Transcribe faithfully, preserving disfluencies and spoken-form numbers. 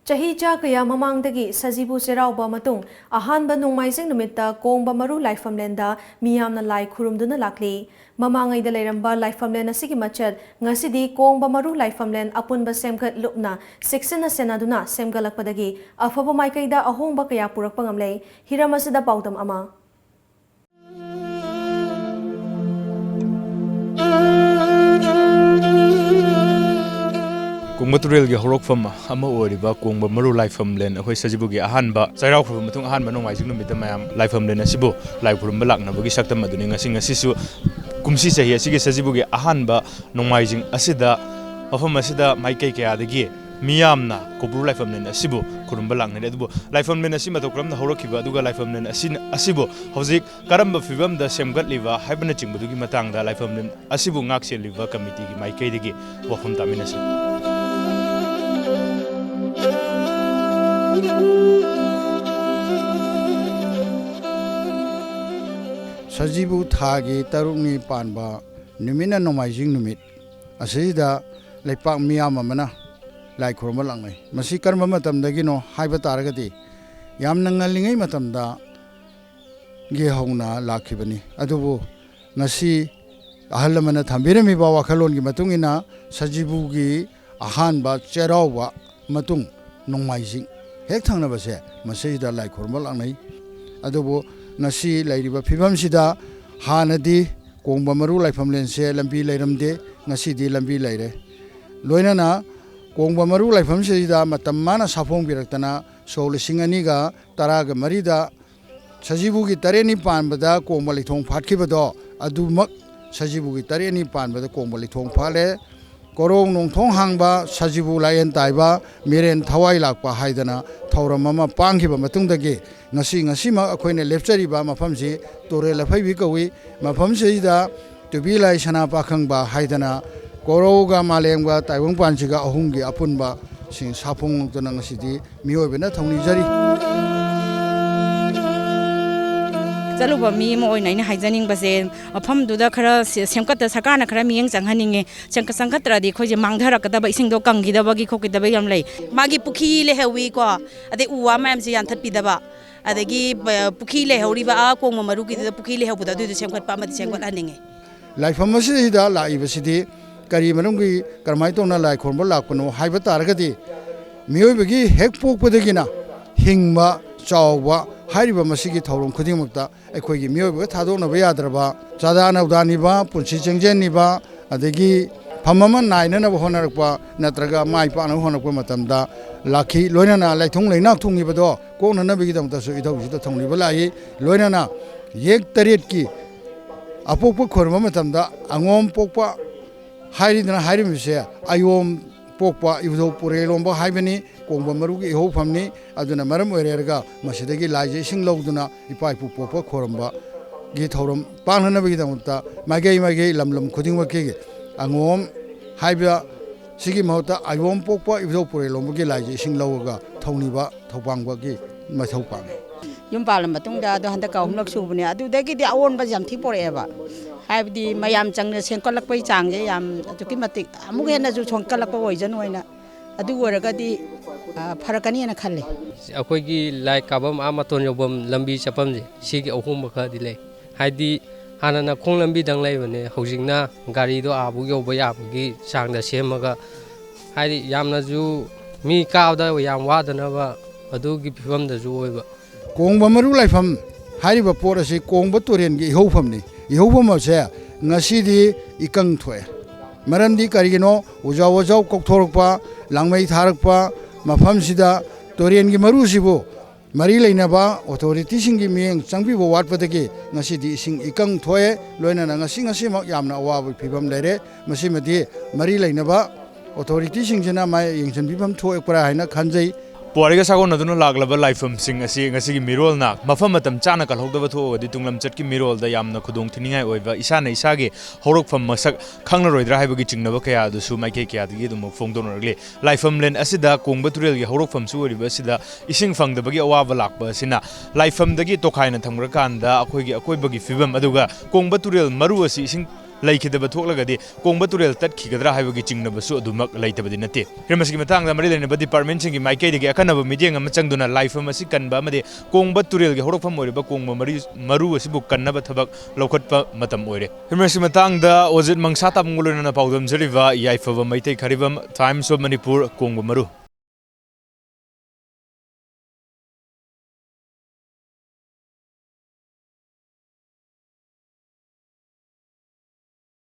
ꯆꯍꯤ ꯆꯥ ꯀꯌꯥ ꯃꯃꯥꯡꯗꯒꯤ ꯁꯖꯤꯕꯨ ꯆꯩꯔꯥꯎꯕ ꯃꯇꯨꯡ ꯑꯍꯥꯟꯕ ꯅꯣꯡꯃꯥꯏꯖꯤꯡ ꯅꯨꯃꯤꯠꯇ ꯀꯣꯡꯕ ꯃꯔꯨ ꯂꯥꯏꯐꯝꯂꯦꯟꯗ ꯃꯤꯌꯥꯝꯅ ꯂꯥꯏ ꯈꯨꯔꯨꯝꯗꯨꯅ ꯂꯥꯛꯂꯤ꯫ ꯃꯃꯥꯡꯉꯩꯗ ꯂꯩꯔꯝꯕ ꯂꯥꯏꯐꯝꯂꯦꯟ ꯑꯁꯤꯒꯤ ꯃꯆꯠ ꯉꯁꯤꯗꯤ ꯀꯣꯡꯕ ꯃꯔꯨ ꯂꯥꯏꯐꯝꯂꯦꯟ ꯑꯄꯨꯟꯕ ꯁꯦꯝꯒꯠ ꯂꯨꯞꯅ ꯆꯦꯛꯁꯤꯟꯅ ꯁꯦꯟꯅꯗꯨꯅ ꯁꯦꯝꯒꯠꯂꯛꯄꯗꯒꯤ ꯑꯐꯕ ꯃꯥꯏꯀꯩꯗ ꯑꯍꯣꯡꯕ ꯀꯌꯥ ꯄꯨꯔꯛꯄ ꯉꯝꯂꯦ꯫ ꯍꯤꯔꯝ ꯑꯁꯤꯗ ꯄꯥꯎꯗꯝ ꯑꯃ꯫ ꯀꯣꯡꯕ ꯇꯨꯔꯦꯜꯒꯤ ꯍꯧꯔꯛꯐꯝ ꯑꯃ ꯑꯣꯏꯔꯤꯕ ꯀꯣꯡꯕ ꯃꯔꯨ ꯂꯥꯏꯐꯝꯂꯦꯟ, ꯑꯩꯈꯣꯏ ꯁꯖꯤꯕꯨꯒꯤ ꯑꯍꯥꯟꯕ ꯆꯩꯔꯥꯎꯈ꯭ꯔꯕ ꯃꯇꯨꯡ ꯑꯍꯥꯟꯕ ꯅꯣꯡꯃꯥꯏꯖꯤꯡ ꯅꯨꯃꯤꯠꯇ ꯃꯌꯥꯝ ꯂꯥꯏꯐꯝꯂꯦꯟ ꯑꯁꯤꯕꯨ ꯂꯥꯏ ꯈꯨꯔꯨꯝꯕ ꯂꯥꯛꯅꯕꯒꯤ ꯁꯛꯇꯝ ꯑꯗꯨꯅꯤ꯫ ꯉꯁꯤ, ꯉꯁꯤꯁꯨ ꯀꯨꯝꯁꯤ ꯆꯍꯤ ꯑꯁꯤꯒꯤ ꯁꯖꯤꯕꯨꯒꯤ ꯑꯍꯥꯟꯕ ꯅꯣꯡꯃꯥꯏꯖꯤꯡ ꯑꯁꯤꯗ ꯃꯐꯝ ꯑꯁꯤꯗ ꯃꯥꯏꯀꯩ ꯀꯌꯥꯗꯒꯤ ꯃꯤꯌꯥꯝꯅ ꯀꯣꯡꯕ ꯃꯔꯨ ꯂꯥꯏꯐꯝꯂꯦꯟ ꯑꯁꯤꯕꯨ ꯈꯨꯔꯨꯝꯕ ꯂꯥꯛꯅꯔꯤ꯫ ꯑꯗꯨꯕꯨ ꯂꯥꯏꯐꯝꯂꯦꯟ ꯑꯁꯤ ꯃꯇꯧ ꯀꯔꯝꯅ ꯍꯧꯔꯛꯈꯤꯕ, ꯑꯗꯨꯒ ꯂꯥꯏꯐꯝꯂꯦꯟ ꯑꯁꯤ, ꯑꯁꯤꯕꯨ ꯍꯧꯖꯤꯛ ꯀꯔꯝꯕ ꯐꯤꯕꯝꯗ ꯁꯦꯝꯒꯠꯂꯤꯕ ꯍꯥꯏꯕꯅꯆꯤꯡꯕꯗꯨꯒꯤ ꯃꯇꯥꯡꯗ ꯂꯥꯏꯐꯝꯂꯦꯟ ꯑꯁꯤꯕꯨ ꯉꯥꯛ ꯁꯦꯜꯂꯤꯕ ꯀꯃꯤꯇꯤꯒꯤ ꯃꯥꯏꯀꯩꯗꯒꯤ ꯋꯥꯐꯝ ꯇꯥꯃꯤꯟꯅꯁꯤ꯫ ꯁꯖꯤꯕꯨ ꯊꯥꯒꯤ ꯇꯔꯨꯛꯅꯤ ꯄꯥꯟꯕ ꯅꯨꯃꯤꯠꯅ ꯅꯣꯡꯃꯥꯏꯖꯤꯡ ꯅꯨꯃꯤꯠ ꯑꯁꯤꯗ ꯂꯩꯄꯥꯛ ꯃꯤꯌꯥꯝ ꯑꯃꯅ ꯂꯥꯏ ꯈꯨꯔꯨꯝꯕ ꯂꯥꯛꯅꯩ꯫ ꯃꯁꯤ ꯀꯔꯝꯕ ꯃꯇꯝꯗꯒꯤꯅꯣ ꯍꯥꯏꯕ ꯇꯥꯔꯒꯗꯤ, ꯌꯥꯝꯅ ꯉꯜꯂꯤꯉꯩ ꯃꯇꯝꯗ ꯒꯤ ꯍꯧꯅ ꯂꯥꯛꯈꯤꯕꯅꯤ꯫ ꯑꯗꯨꯕꯨ ꯉꯁꯤ ꯑꯍꯜ ꯂꯃꯟꯅ ꯊꯝꯕꯤꯔꯝꯃꯤꯕ ꯋꯥꯈꯜꯂꯣꯟꯒꯤ ꯃꯇꯨꯡ ꯏꯟꯅ, ꯁꯖꯤꯕꯨꯒꯤ ꯑꯍꯥꯟꯕ ꯆꯩꯔꯥꯎꯕ ꯃꯇꯨꯡ ꯅꯣꯡꯃꯥꯏꯖꯤꯡ ꯍꯦꯛ ꯊꯪꯅꯕꯁꯦ, ꯃꯁꯤꯗ ꯂꯥꯏ ꯈꯨꯔꯨꯝꯕ ꯂꯥꯛꯅꯩ꯫ ꯑꯗꯨꯕꯨ ꯉꯁꯤ ꯂꯩꯔꯤꯕ ꯐꯤꯕꯝꯁꯤꯗ, ꯍꯥꯟꯅꯗꯤ ꯀꯣꯡꯕ ꯃꯔꯨ ꯂꯥꯏꯐꯝꯂꯦꯟꯁꯦ ꯂꯝꯕꯤ ꯂꯩꯔꯝꯗꯦ, ꯉꯁꯤꯗꯤ ꯂꯝꯕꯤ ꯂꯩꯔꯦ꯫ ꯂꯣꯏꯅꯅ ꯀꯣꯡꯕ ꯃꯔꯨ ꯂꯥꯏꯐꯝꯁꯤꯗ ꯃꯇꯝ ꯃꯥꯅ ꯁꯥꯐꯣꯡꯕꯤꯔꯛꯇꯅ ꯁꯣꯛ ꯂꯤꯁꯤꯡ ꯑꯅꯤꯒ ꯇꯔꯥꯒ ꯃꯔꯤꯗ ꯁꯖꯤꯕꯨꯒꯤ ꯇꯔꯦꯠꯅꯤ ꯄꯥꯟꯕꯗ ꯀꯣꯡꯕ ꯂꯩꯊꯣꯡ ꯐꯥꯠꯈꯤꯕꯗꯣ, ꯑꯗꯨꯃꯛ ꯁꯖꯤꯕꯨꯒꯤ ꯇꯔꯦꯠꯅꯤ ꯄꯥꯟꯕꯗ ꯀꯣꯡꯕ ꯂꯩꯊꯣꯡ ꯐꯥꯠꯂꯦ꯫ ꯀꯣꯔꯧ ꯅꯣꯡꯊꯣꯡ ꯍꯥꯡꯕ ꯁꯖꯤꯕꯨ ꯂꯥꯏꯌꯦꯟ ꯇꯥꯏꯕ ꯃꯤꯔꯦꯟ ꯊꯋꯥꯏ ꯂꯥꯛꯄ ꯍꯥꯏꯗꯅ ꯊꯧꯔꯝ ꯑꯃ ꯄꯥꯡꯈꯤꯕ ꯃꯇꯨꯡꯗꯒꯤ, ꯉꯁꯤ, ꯉꯁꯤꯃꯛ ꯑꯩꯈꯣꯏꯅ ꯂꯦꯞꯆꯔꯤꯕ ꯃꯐꯝꯁꯤ ꯇꯨꯔꯦꯜ ꯑꯐꯩꯕꯤ ꯀꯧꯏ꯫ ꯃꯐꯝꯁꯤꯗ ꯇꯨꯕꯤ ꯂꯥꯏ ꯁꯅꯥ ꯄꯥꯈꯪꯕ ꯍꯥꯏꯗꯅ ꯀꯣꯔꯧꯒ ꯃꯥꯂꯦꯝꯒ ꯇꯥꯏꯕꯪꯄꯥꯟꯁꯤꯒ ꯑꯍꯨꯝꯒꯤ ꯑꯄꯨꯟꯕꯁꯤꯡ ꯁꯥꯐꯣꯡꯗꯨꯅ ꯉꯁꯤꯗꯤ ꯃꯤꯑꯣꯏꯕꯅ ꯊꯧꯅꯤꯖꯔꯤ꯫ ꯆꯠꯂꯨꯕ ꯃꯤ ꯑꯃ ꯑꯣꯏꯅ ꯑꯩꯅ ꯍꯥꯏꯖꯅꯤꯡꯕꯁꯦ, ꯃꯐꯝꯗꯨꯗ ꯈꯔ ꯁꯦ-, ꯁꯦꯝꯒꯠꯇ-, ꯁꯔꯀꯥꯔꯅ ꯈꯔ ꯃꯤꯠꯌꯦꯡ ꯆꯪꯍꯟꯅꯤꯡꯉꯦ꯫ ꯆꯪ-, ꯆꯪꯈꯠꯇ꯭ꯔꯗꯤ ꯑꯩꯈꯣꯏꯁꯦ ꯃꯥꯡꯊꯔꯛꯀꯗꯕ, ꯏꯁꯤꯡꯗꯣ ꯀꯪꯈꯤꯗꯕꯒꯤ ꯈꯣꯠꯈꯤꯗꯕ ꯌꯥꯝ ꯂꯩ꯫ ꯃꯥꯒꯤ ꯄꯨꯈ꯭ꯔꯤ ꯂꯩꯍꯧꯋꯤꯀꯣ, ꯑꯗꯩ ꯎ ꯋꯥ ꯃꯌꯥꯝꯁꯦ ꯌꯥꯟꯊꯠꯄꯤꯗꯕ, ꯑꯗꯒꯤ ꯕ-, ꯄꯨꯈ꯭ꯔꯤ ꯂꯩꯍꯧꯔꯤꯕ ꯑꯥ ꯀꯣꯡꯕ ꯃꯔꯨꯒꯤꯗꯨꯗ ꯄꯨꯈ꯭ꯔꯤ ꯂꯩꯍꯧꯕꯗꯣ ꯑꯗꯨꯏꯗꯣ ꯁꯦꯝꯒꯠꯄ ꯑꯃꯗꯤ ꯁꯦꯝꯒꯠꯍꯟꯅꯤꯡꯉꯦ꯫ ꯂꯥꯏꯐꯝ ꯑꯁꯤꯗꯩꯗ ꯂꯥꯛꯏꯕꯁꯤꯗꯤ ꯀꯔꯤ ꯃꯔꯝꯒꯤ, ꯀꯔꯝꯍꯥꯏꯅ ꯇꯧꯅ ꯂꯥꯏ ꯈꯨꯔꯨꯝꯕ ꯂꯥꯛꯄꯅꯣ ꯍꯥꯏꯕ ꯇꯥꯔꯒꯗꯤ, ꯃꯤꯑꯣꯏꯕꯒꯤ ꯍꯦꯛ ꯄꯣꯛꯄꯗꯒꯤꯅ ꯍꯤꯡꯕ, ꯆꯥꯎꯕ ꯍꯥꯏꯔꯤꯕ ꯃꯁꯤꯒꯤ ꯊꯧꯔꯝ ꯈꯨꯗꯤꯡꯃꯛꯇ ꯑꯩꯈꯣꯏꯒꯤ ꯃꯤꯑꯣꯏꯕꯒ ꯊꯥꯗꯣꯛꯅꯕ ꯌꯥꯗ꯭ꯔꯕ, ꯆꯥꯗꯥ ꯅꯧꯗꯥꯅꯤꯕ, ꯄꯨꯟꯁꯤ ꯆꯦꯡꯖꯦꯟꯅꯤꯕ, ꯑꯗꯒꯤ ꯐꯝ ꯑꯃ ꯅꯥꯏꯅꯅꯕ ꯍꯣꯠꯅꯔꯛꯄ ꯅꯠꯇ꯭ꯔꯒ ꯃꯥꯏ ꯄꯥꯛꯅꯕ ꯍꯣꯠꯅꯔꯛꯄ ꯃꯇꯝꯗ ꯂꯥꯛꯈꯤ꯫ ꯂꯣꯏꯅꯅ ꯂꯥꯏꯊꯨꯡ ꯂꯩꯅꯥ ꯊꯨꯡꯉꯤꯕꯗꯣ ꯀꯣꯛꯅꯅꯕꯒꯤꯗꯃꯛꯇꯁꯨ ꯏꯙꯧꯁꯤꯗ ꯊꯧꯅꯤꯕ ꯂꯥꯛꯏ꯫ ꯂꯣꯏꯅꯅ ꯌꯦꯛ ꯇꯔꯦꯠꯀꯤ ꯑꯄꯣꯛꯄ ꯈꯣꯏꯔꯝꯕ ꯃꯇꯝꯗ ꯑꯉꯣꯝ ꯄꯣꯛꯄ ꯍꯥꯏꯔꯤꯗꯅ ꯍꯥꯏꯔꯤꯕꯁꯦ ꯑꯌꯣꯝ ꯄꯣꯛꯄ ꯏꯕꯨꯙꯧ ꯄꯨꯔꯦꯜꯂꯣꯝꯕ ꯍꯥꯏꯕꯅꯤ, ꯀꯣꯡꯕ ꯃꯔꯨꯒꯤ ꯏꯍꯧꯐꯝꯅꯤ꯫ ꯑꯗꯨꯅ ꯃꯔꯝ ꯑꯣꯏꯔꯦꯔꯒ ꯃꯁꯤꯗꯒꯤ ꯂꯥꯏꯁꯦ ꯏꯁꯤꯡ ꯂꯧꯗꯨꯅ ꯏꯄꯥ ꯏꯄꯨ ꯄꯣꯛꯄ ꯈꯣꯏꯔꯝꯕꯒꯤ ꯊꯧꯔꯝ ꯄꯥꯡꯅꯅꯕꯒꯤꯗꯃꯛꯇ ꯃꯥꯏꯀꯩ ꯃꯥꯏꯀꯩ ꯂꯝ ꯂꯝ ꯈꯨꯗꯤꯡꯃꯛꯀꯤ ꯑꯉꯣꯝ ꯍꯥꯏꯕ ꯁꯤꯒꯤ ꯃꯍꯨꯠꯇ ꯑꯌꯣꯝ ꯄꯣꯛꯄ ꯏꯕꯨꯙꯧ ꯄꯨꯔꯦꯜꯂꯣꯝꯕꯒꯤ ꯂꯥꯏꯁꯦ ꯏꯁꯤꯡ ꯂꯧꯔꯒ ꯊꯧꯅꯤꯕ ꯊꯧꯄꯥꯡꯕꯒꯤ ꯃꯊꯧ ꯄꯥꯡꯉꯤ꯫ ꯌꯨꯝ ꯄꯥꯜꯂ ꯃꯇꯨꯡꯗ ꯑꯗꯣ ꯍꯟꯗꯛꯀ ꯑꯍꯨꯝꯂꯛ ꯁꯨꯕꯅꯦ꯫ ꯑꯗꯨꯗꯒꯤꯗꯤ ꯑꯑꯣꯟꯕꯁꯦ ꯌꯥꯝ ꯊꯤ ꯄꯣꯔꯛꯑꯦꯕ꯫ ꯍꯥꯏꯕꯗꯤ ꯃꯌꯥꯝ ꯆꯪꯅ ꯁꯦꯝꯒꯠꯂꯛꯄꯒꯤ ꯆꯥꯡꯁꯦ ꯌꯥꯝ ꯑꯗꯨꯛꯀꯤ ꯃꯇꯤꯛ ꯑꯃꯨꯛ ꯍꯦꯟꯅꯁꯨ ꯁꯣꯟꯒꯠꯂꯛꯄ ꯑꯣꯏꯖꯅꯨ ꯍꯥꯏꯅ, ꯑꯗꯨ ꯑꯣꯏꯔꯒꯗꯤ, ꯑ, ꯐꯔꯛꯀꯅꯤꯅ ꯈꯜꯂꯦ꯫ ꯑꯩꯈꯣꯏꯒꯤ ꯂꯥꯏ ꯀꯥꯐꯝ ꯑꯥ ꯃꯇꯣꯟ ꯌꯧꯐꯝ ꯂꯝꯕꯤ ꯆꯠꯐꯝꯁꯦ ꯁꯤꯒꯤ ꯑꯍꯣꯡꯕ ꯈꯔꯗꯤ ꯂꯩ꯫ ꯍꯥꯏꯗꯤ ꯍꯥꯟꯅꯅ ꯈꯣꯡ ꯂꯝꯕꯤꯗꯪ ꯂꯩꯕꯅꯦ, ꯍꯧꯖꯤꯛꯅ ꯒꯥꯔꯤꯗꯣ ꯑꯥꯕꯨꯛ ꯌꯧꯕ ꯌꯥꯕꯒꯤ ꯆꯥꯡꯗ ꯁꯦꯝꯃꯒ, ꯍꯥꯏꯗꯤ ꯌꯥꯝꯅꯁꯨ ꯃꯤ ꯀꯥꯕꯗ ꯌꯥꯝ ꯋꯥꯗꯅꯕ ꯑꯗꯨꯒꯤ ꯐꯤꯕꯝꯗꯁꯨ ꯑꯣꯏꯕ꯫ ꯀꯣꯡꯕ ꯃꯔꯨ ꯂꯥꯏꯐꯝ ꯍꯥꯏꯔꯤꯕ ꯄꯣꯠ ꯑꯁꯤ ꯀꯣꯡꯕ ꯇꯨꯔꯦꯜꯒꯤ ꯏꯍꯧꯐꯝꯅꯤ꯫ ꯏꯍꯧꯐꯝ ꯑꯁꯦ ꯉꯁꯤꯗꯤ ꯏꯀꯪ ꯊꯣꯛꯑꯦ꯫ ꯃꯔꯝꯗꯤ ꯀꯔꯤꯒꯤꯅꯣ? ꯎꯖꯥꯎ ꯋꯥꯖꯥꯎ ꯀꯣꯛꯊꯣꯔꯛꯄ, ꯂꯥꯡꯃꯩ ꯊꯥꯔꯛꯄ ꯃꯐꯝꯁꯤꯗ ꯇꯨꯔꯦꯜꯒꯤ ꯃꯔꯨꯁꯤꯕꯨ ꯃꯔꯤ ꯂꯩꯅꯕ ꯑꯣꯊꯣꯔꯤꯇꯤꯁꯤꯡꯒꯤ ꯃꯤꯠꯌꯦꯡ ꯆꯪꯕꯤꯕ ꯋꯥꯠꯄꯗꯒꯤ ꯉꯁꯤꯗꯤ ꯏꯁꯤꯡ ꯏꯀꯪ ꯊꯣꯛꯑꯦ꯫ ꯂꯣꯏꯅꯅ ꯉꯁꯤ, ꯉꯁꯤꯃꯛ ꯌꯥꯝꯅ ꯑꯋꯥꯕꯒꯤ ꯐꯤꯕꯝ ꯂꯩꯔꯦ꯫ ꯃꯁꯤꯃꯗꯤ ꯃꯔꯤ ꯂꯩꯅꯕ ꯑꯣꯊꯣꯔꯤꯇꯤꯁꯤꯡꯁꯤꯅ ꯃꯥꯏ ꯌꯦꯡꯁꯤꯟꯕꯤꯐꯝ ꯊꯣꯛꯄ꯭ꯔꯥ ꯍꯥꯏꯅ ꯈꯟꯖꯩ꯫ ꯄꯨꯋꯥꯔꯤꯒ ꯁꯥꯒꯣꯟꯅꯗꯨꯅ ꯂꯥꯛꯂꯕ ꯂꯥꯏꯐꯝꯁꯤꯡ ꯑꯁꯤ ꯉꯁꯤꯒꯤ ꯃꯤꯔꯣꯜꯅ ꯃꯐꯝ ꯃꯇꯝ ꯆꯥꯅ ꯀꯜꯍꯧꯗꯕ ꯊꯣꯛꯑꯒꯗꯤ ꯇꯨꯡꯂꯝꯆꯠꯀꯤ ꯃꯤꯔꯣꯜꯗ ꯌꯥꯝꯅ ꯈꯨꯗꯣꯡ ꯊꯤꯅꯤꯡꯉꯥꯏ ꯑꯣꯏꯕ, ꯏꯁꯥꯅ ꯏꯁꯥꯒꯤ ꯍꯧꯔꯛꯐꯝ ꯃꯁꯛ ꯈꯪꯂꯔꯣꯏꯗ꯭ꯔꯥ ꯍꯥꯏꯕꯒꯤ ꯆꯤꯡꯅꯕ ꯀꯌꯥ ꯑꯗꯨꯁꯨ ꯃꯥꯏꯀꯩ ꯀꯌꯥꯗꯒꯤ ꯑꯗꯨꯃꯛ ꯐꯣꯡꯗꯣꯛꯅꯔꯛꯂꯤ꯫ ꯂꯥꯏꯐꯝꯂꯦꯟ ꯑꯁꯤꯗ ꯀꯣꯡꯕ ꯇꯨꯔꯦꯜꯒꯤ ꯍꯧꯔꯛꯐꯝꯁꯨ ꯑꯣꯏꯔꯤꯕ ꯑꯁꯤꯗ ꯏꯁꯤꯡ ꯐꯪꯗꯕꯒꯤ ꯑꯋꯥꯕ ꯂꯥꯛꯄ ꯑꯁꯤꯅ ꯂꯥꯏꯐꯝꯗꯒꯤ ꯇꯣꯈꯥꯏꯅ ꯊꯝꯈ꯭ꯔꯀꯥꯟꯗ ꯑꯩꯈꯣꯏꯒꯤ ꯑꯀꯣꯏꯕꯒꯤ ꯐꯤꯕꯝ, ꯑꯗꯨꯒ ꯀꯣꯡꯕ ꯇꯨꯔꯦꯜ ꯃꯔꯨ ꯑꯁꯤ ꯏꯁꯤꯡ ꯂꯩꯈꯤꯗꯕ ꯊꯣꯛꯂꯒꯗꯤ ꯀꯣꯡꯕ ꯇꯨꯔꯦꯜ ꯇꯠꯈꯤꯒꯗ꯭ꯔꯥ ꯍꯥꯏꯕꯒꯤ ꯆꯤꯡꯅꯕꯁꯨ ꯑꯗꯨꯃꯛ ꯂꯩꯇꯕꯗꯤ ꯅꯠꯇꯦ꯫ ꯍꯤꯔꯝ ꯑꯁꯤꯒꯤ ꯃꯇꯥꯡꯗ ꯃꯔꯤ ꯂꯩꯅꯕ ꯗꯤꯄꯥꯔꯠꯃꯦꯟꯁꯤꯡꯒꯤ ꯃꯥꯏꯀꯩꯗꯒꯤ ꯑꯈꯟꯅꯕ ꯃꯤꯠꯌꯦꯡ ꯑꯃ ꯆꯪꯗꯨꯅ ꯂꯥꯏꯐꯝ ꯑꯁꯤ ꯀꯟꯕ ꯑꯃꯗꯤ ꯀꯣꯡꯕ ꯇꯨꯔꯦꯜꯒꯤ ꯍꯧꯔꯛꯐꯝ ꯑꯣꯏꯔꯤꯕ ꯀꯣꯡꯕ ꯃꯔꯤ-, ꯃꯔꯨ ꯑꯁꯤꯕꯨ ꯀꯟꯅꯕ ꯊꯕꯛ ꯂꯧꯈꯠꯄ ꯃꯇꯝ ꯑꯣꯏꯔꯦ꯫ ꯍꯤꯔꯝ ꯑꯁꯤꯒꯤ ꯃꯇꯥꯡꯗ ꯑꯣꯖꯤꯠ ꯃꯪꯁꯥ ꯇꯥꯕꯨꯡꯒ ꯂꯣꯏꯅꯅ ꯄꯥꯎꯗꯝꯖꯔꯤꯕ ꯌꯥꯏꯐꯕ ꯃꯩꯇꯩ ꯈꯥꯔꯤꯕꯝ, Times of Manipur, ꯀꯣꯡꯕ ꯃꯔꯨ꯫